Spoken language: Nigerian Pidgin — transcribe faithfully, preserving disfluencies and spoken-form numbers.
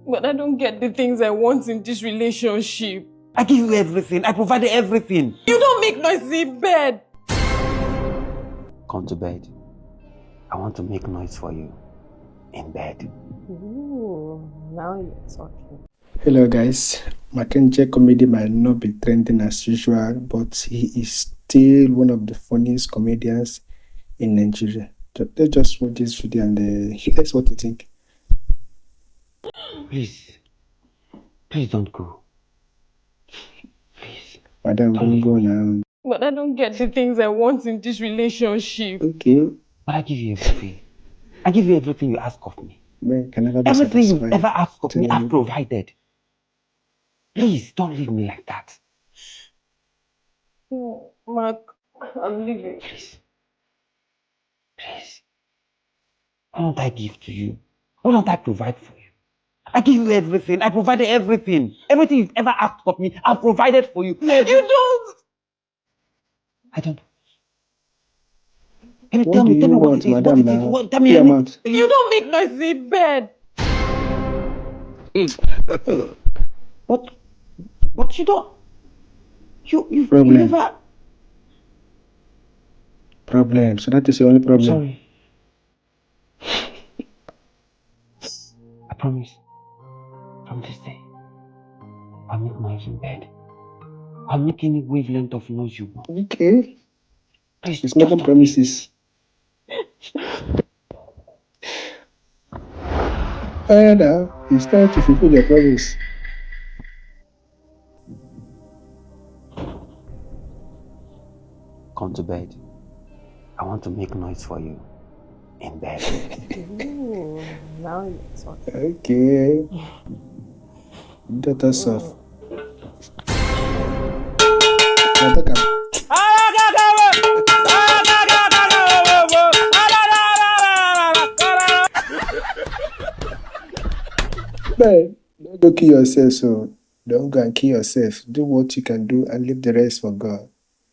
But I don't get the things I want in this relationship. I give you everything. I provided everything. You don't make noise in bed. Come to bed. I want to make noise for you in bed. Ooh, now you're talking. Hello guys, Makenche comedy might not be trending as usual, but he is still one of the funniest comedians in Nigeria. Ju- Let's just watch this video and uh, let's what you think. Please, please don't go. Please. Madam, don't go now. But I don't get the things I want in this relationship. Okay. But I give you everything. I give you everything you ask of me. Man can never be Everything you satisfied. ever ask of me, Tell I've me. Provided. Please don't leave me like that. No, Mark, I'm leaving. Please. Please. What don't I give to you? What don't I provide for you? I give you everything. I provided everything. Everything you've ever asked of me, I've provided for you. You don't. I don't. Can you What tell do me? Tell you me what want, it is. What madam? It is. Now? What, tell me Hear anything. Mouth. You don't make noise in bed. But, but you don't. You, you, you Problem. Never. Problem. So that is the only problem. Sorry. I promise. From this day, I'll make noise in bed. I'll make any wavelength of noise you want. Okay. Please, It's just making don't promises. Oh, yeah, now. It's time to fulfill your promise. Come to bed. I want to make noise for you in bed. Ooh, now you're talking. Okay. Daughter soft. Now talk am. Man, don't go kill yourself, so don't go and kill yourself. Do what you can do and leave the rest for God.